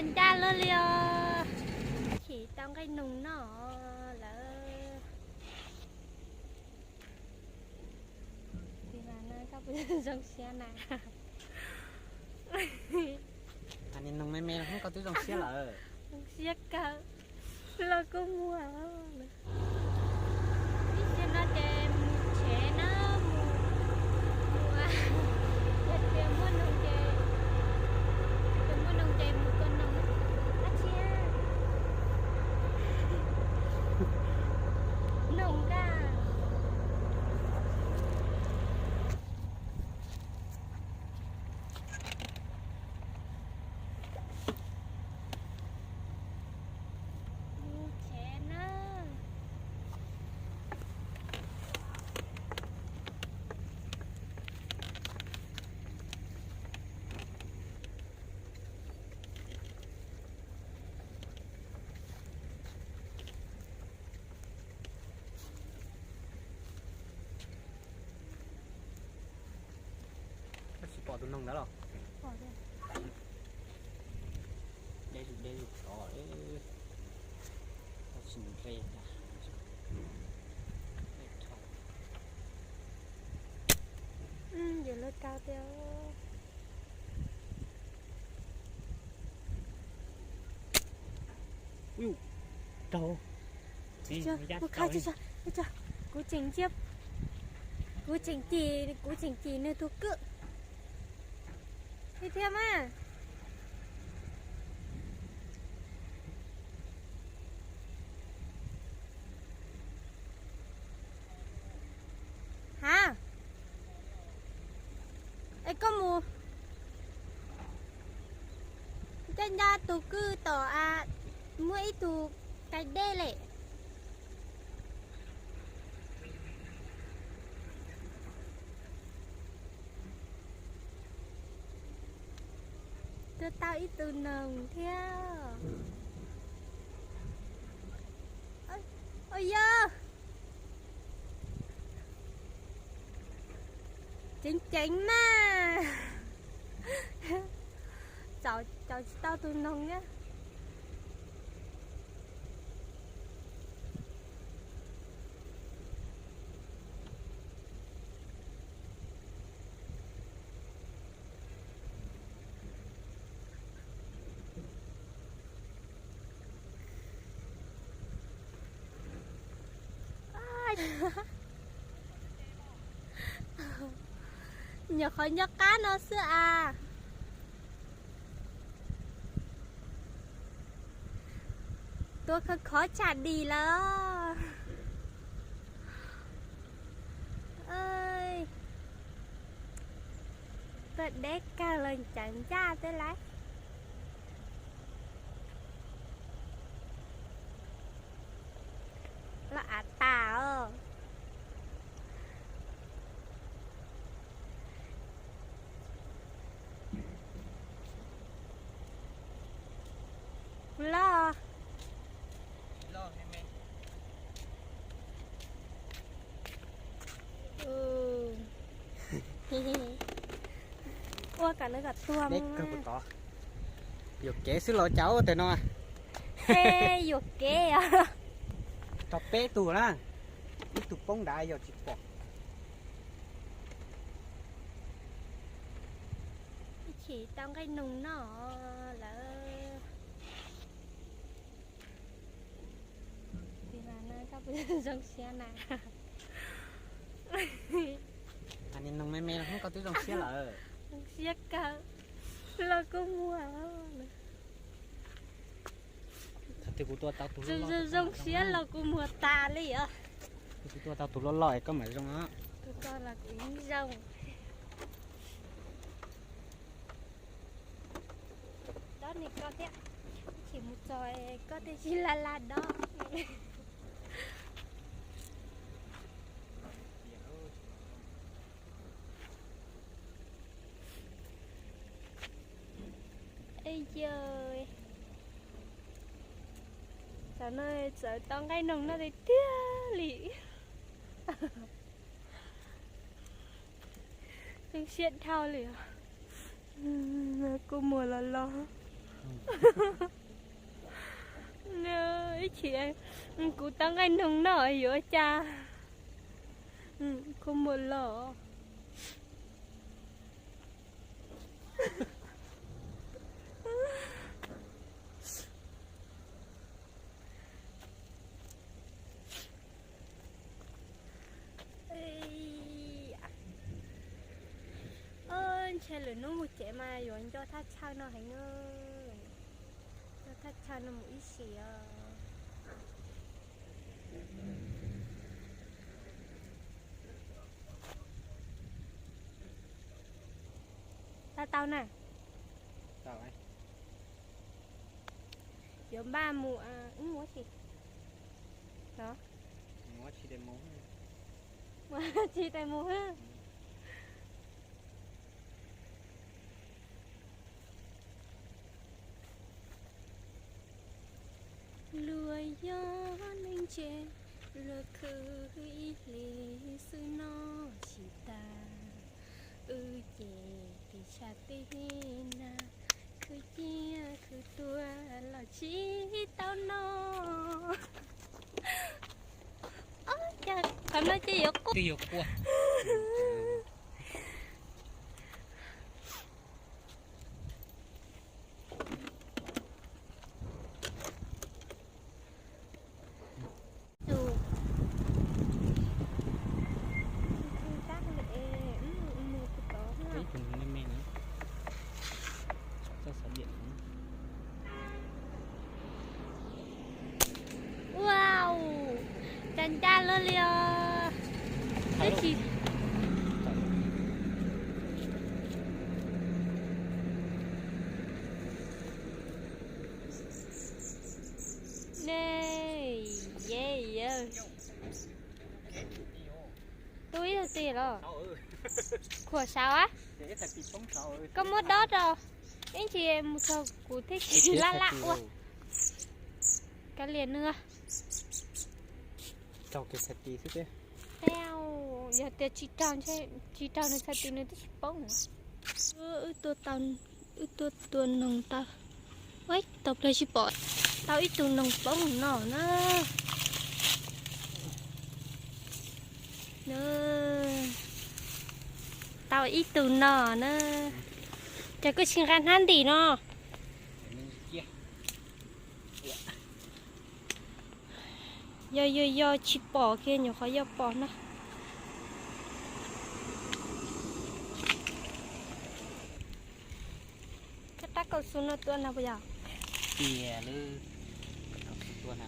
Ncaj luaj li os. Chim tau nqaij noog noj lawm. Tis mas no koj puas zoo siab na? Tis noog me me los koj twb zoo siab lawm. Zoo siab kawg. Los kuj muag. Ib sim no ces mus tsev na, mus, mus, yog tias muaj noog ces, yog tias muaj noog ces mus tua noog. Ab tsi, noog nkaj. Mus tsev na. Koj tsis pom tus noog ntawd los? Deb zus deb zus tod, tsis nres. Ces lawv kau tias, kuv tseem cia, kuv tseem cim nws tus kwj thiab mas. Ha, es koj mus ncaj ncaj tus kwj tom, muaj ib tug kais dej lem. Tua tau ib tug noog thiab. Ua yog, ceev ceev mas. Txaus tsis tau tus noog na. Nyuam qhuav nco qab no xwb as. Tua khov khov tshaj dim lawm. Tuaj deb kawg los ncaws ncaj tej lawm. Los av tas os. Kuv loj. Ua kom nws kom tuag mus. Yuam kev xwb los cas ua tej no. Yuam kev os. Rau peb tug na, ib tug poob nrad yog tsis pom. Ib chim tau nqaij noog noj lawm. Tis mas no koj puas zoo siab na? Tis noog me me los koj twb zoo siab lawm. Zoo siab kawg, los kuj muag. Thaum twg kuv tua tau tus zoo siab los kuj muag tas li os. Kuv tua tau tus loj loj es koj mam zoo os. Tus ko los kuv yeej zoo. Dob ni koj thiab, ib chim mus txog koj thiaj sib laj laj dob. Ej yawg, tam no txawm tau nqaij noog noj tiag tiag li. Zoo siab dhau li os. Kuj muag los los. Ib chim kuv tau nqaij noog noj yuav cas, kua muag los. Ntshe lwm hnub mus tsev mas yuav nco thaj chaw no heev. Nco thaj chaw no mus ib sim os. Tau tau na. Yuav npaj mus, wb mus ua si no. Mus ua si tes mus. Mus ua si tes mus. Luag yog neeg ntse, luag khwv ib hlis xwb no tsis tas. Wb ces ris tsha teb na, khwv ciaj khwv tuag los tsis tau noj. Ob, cas qhov no ces yuav quaj. Twb yuav quaj. Wow, cas ncaj luaj li os. Twb tsis Ne, ye, ye. Tu ib tug tis los. Khuam saud a. Koj muab dob rau. Ib ntsis mus txog kuv thiaj tsis laj laj ua. Kav liam nws. Raug kiag txhais tis xwb thiab. Tsis raug, tsis raug nws txhais tis nws twb tsis poob. Wb tua tau, wb tua tua noog tau. Tau plaws tsis pom tau ib tug noog poob no na. Tau ib tug no na. Ces koj tsis nqa hnab ntim no. Yog yog yog tsis pom kiag nyuam qhuav yog pom na. Koj rab kaum xu no tua no puas yog? Tiag lawm, kaum xu tua na.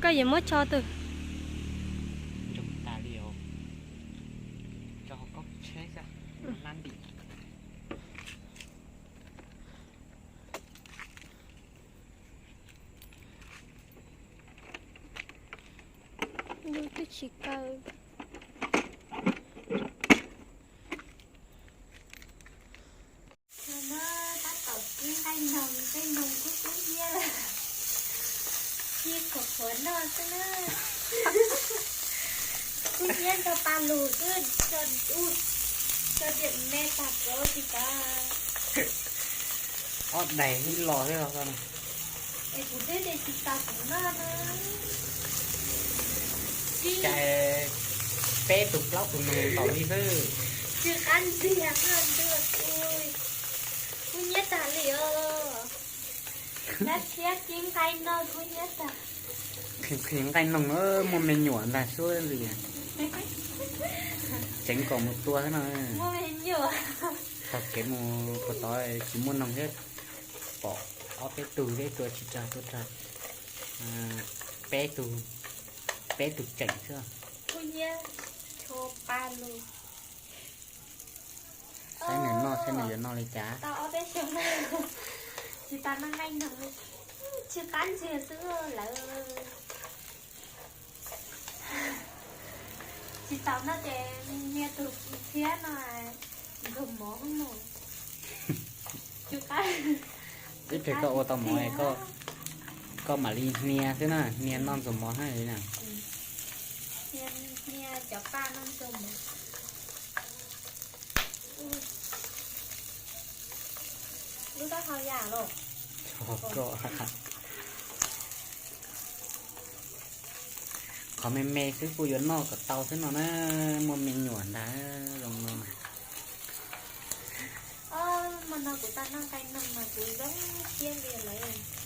Koj yuav muab tso twg? Nrog tas li os. Tso hauv koj tsheb xwb, nab ntim. Lub twb tsis kaw. Tab tom kib nqaij noog, nqaij noog kub kub hnyiab lawm. Kib qhuav qhuav noj xwb na. Kub hnyiab nrog pa lug xwb, tso diam me tag plaub tsis tau. Ob daig ib los xwb os. Es kuv twb tias tsis tau kuv noj na. Cas peb tus plaub tus noog npaum li xwb. Tsis qab ntxiag noj ntuj, kub hnyiab tag li os. Dab tshiab kib nqaij noj kub hnyiab tag. Qhis nqaij noog muaj me nyuam ntag suab li. Tseev kom mus tua xwb no. Taug kev mus puag tod tsis muaj noog thiab, pom ob peb tug thiab tua tsis raug tua raug. Peb tug, peb tug tseem xwb. Saib nws noj saib nws yuav noj li cas. Tsis tau noj nqaij noog, tsis qab ntxiag xwb lawm. Tsis tau noj ces niag tus tshiab no ntxuag mov mus. Ib pliag koj ua tau mov, koj mam li hnia xwb na, hnia noj ntxuag mov na. Hnia cov paj noj ntxuag mov. Lub tab Yam los, qhov me me xwb kuj yuav noj kom tau xwb no na, muaj me nyuam ntag zoo no mas. Mas no kuv tau noj nqaij no mas kuv zoo siab li lawm.